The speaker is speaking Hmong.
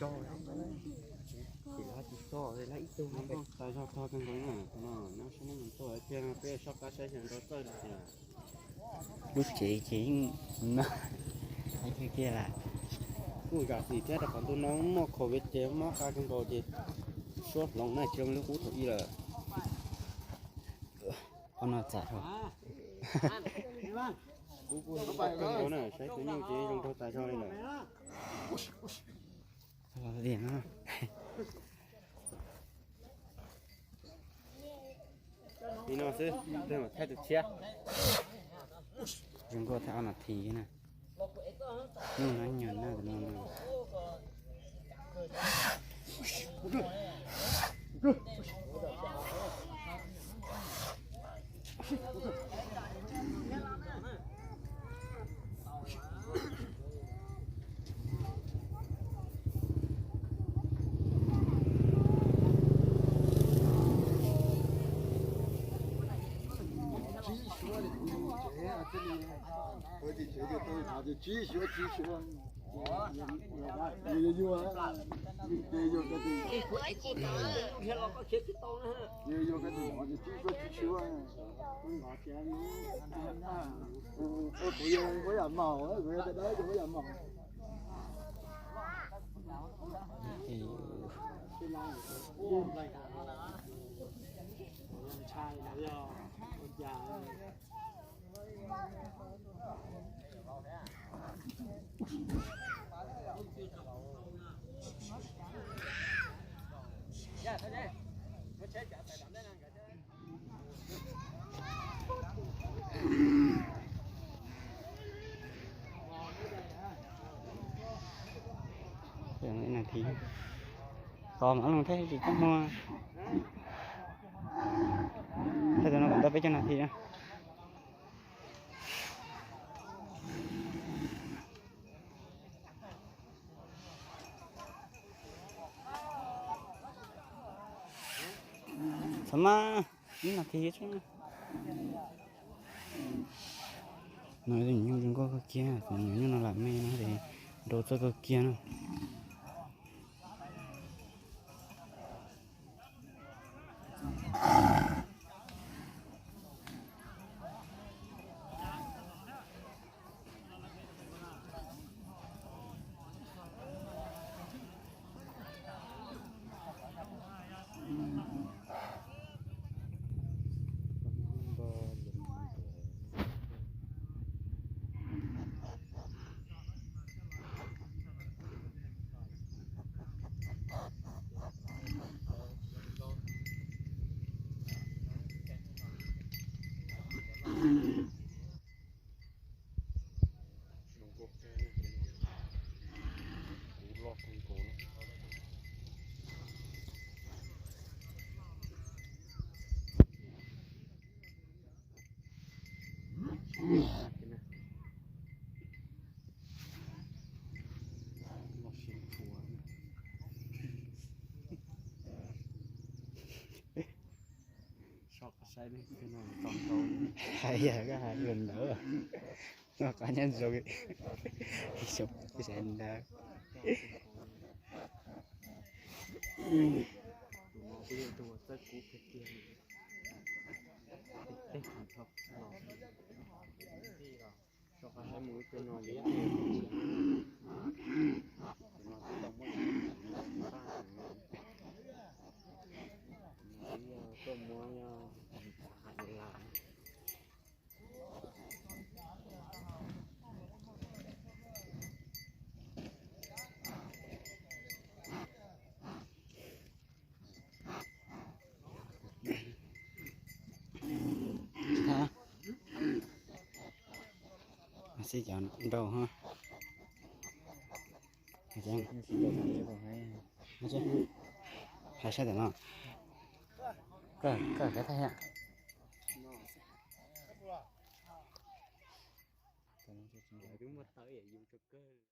Tso, ces lawv tsis tso, lawv ib tug no tais zog tog kawg nkaus na, no nyob sab Nab Nyoog tuaj tiag no, peb soj qab saib xyov nrau txawj li cas. Lub tsev ces yeej no, hais kiag kiag lawm. Kuj zam txim thiab rau qhov ntu no muaj covid ces mob qab kawg nkaus ces suab hloov na, tsis zoo li lub qub thaum ub lawm. Qhov no txawm rau, kuv kuj zoo kawg nkaus na, saib tus nyuj ces zoo nraug tas zog li lawm. Li no xwb, thaij tus tshiab. Zoo nkauj thaij ob nas this na. Nyuj no nyuag nag no. Tos mam los thaij tsis tau hmo. Thaij tau no kom tau peb caug nas this na. Txhob maj, ib nas this xwb. No nyuj zoo nkauj kawg kiag, tus nyuj no lam me no ces nrau txawj kawg kiag na. Hais yog koj hais li ntawd, noj qab nyob zoo, sawv ntawd. Xij cov nrau ho. Hais sab tom no. Koj, koj kav thaij. Twb muaj tawv yus rau kawg.